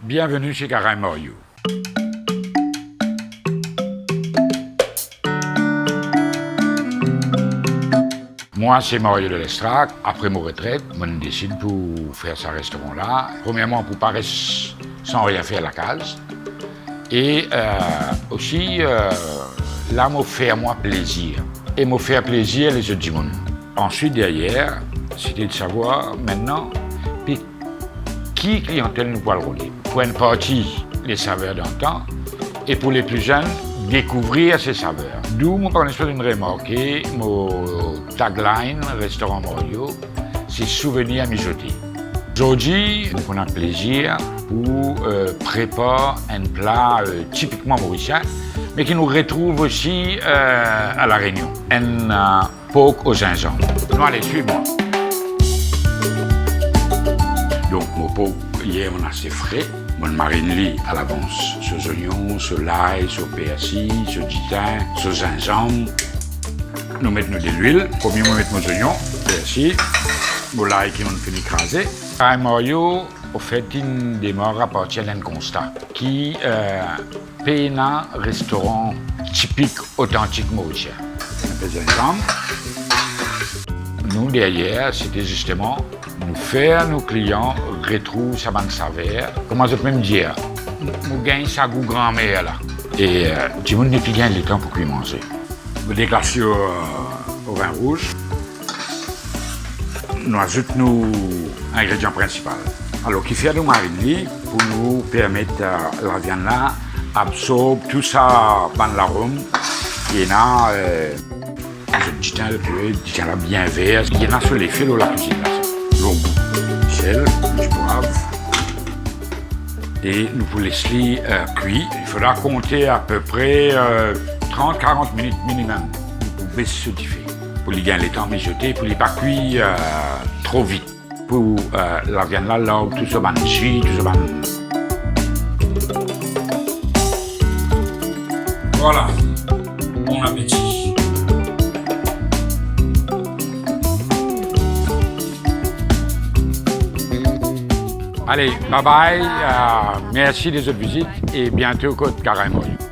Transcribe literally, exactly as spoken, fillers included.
Bienveni se Karay Mario. Mwa se Mario de Lestrac. Apre mo retret, mo'nn desid pou fer sa restoran la. Premierman, pou pa res san rien fer lakaz. E, euh, osi, euh, la, mo fer mwa plezir. E mo fer plezir lezot dimoun. Answit, deryer, sete de savwar, mintnan, pe ki kliyantel nou pou al rode. Pou enn parti, les saveurs d'antan, e pou les plus jeunes, découvrir ces saveurs. D'où mo pa kone si zot inn remarke, mo tagline, Restoran Mario, se souvenir mizote. Zordi, nou pou ena plezir pou, euh, prepar enn pla, euh, tipikman morisien, me ki nou retrouv osi, euh, a La Rényon. Enn, euh, pork o zinzanm. Nou ale, swiv mwa. Donk, mo pork, yer mo'nn aste fre, mo'nn marinn li alavans. So zonion, so lay, so persi, so ditin, so zinzanm. Nou met nou delwil. Premie, mo met mo zonion, persi, mo lay ki mo'nn fini kraze. Karay Mario, anfet, inn demar apartir d'enn konsta ki, euh, pena restoran tipik, otantik morisien. Enn pe zinzanm. Nou, deryer, sete zisteman nou fer nou kliyan retrouv sa bann saver. Kouma zot mem dir, nou gagn sa gou granmer la. E, euh, dimoun nepli gagn letan pou kwi manze. Mo deklas li, euh, o vin rouz. Nou azout nou ingredian prinsipal. Alor, ki fer nou marinn li pou nou permet, euh, laviann la absorb tou sa bann larom ki ena, euh, zot ditin, zot ditin la bien ver, ki ena so lefe lor lakwizinn la, lor gou. Sel, dipwav. E nou pou les li, euh, kwi. Li fodra konte apepre, euh, trant, karant minit minimem. Nou pou bes so dife pou li gagn letan mizote, pou li pa kwi, euh, tro vit. Pou, euh, laviann la larg tou so bann zi, tou so bann... Vwala. Bon apeti. Ale, bye bye, euh, mersi de zot vizit e biento kot Karay Mario.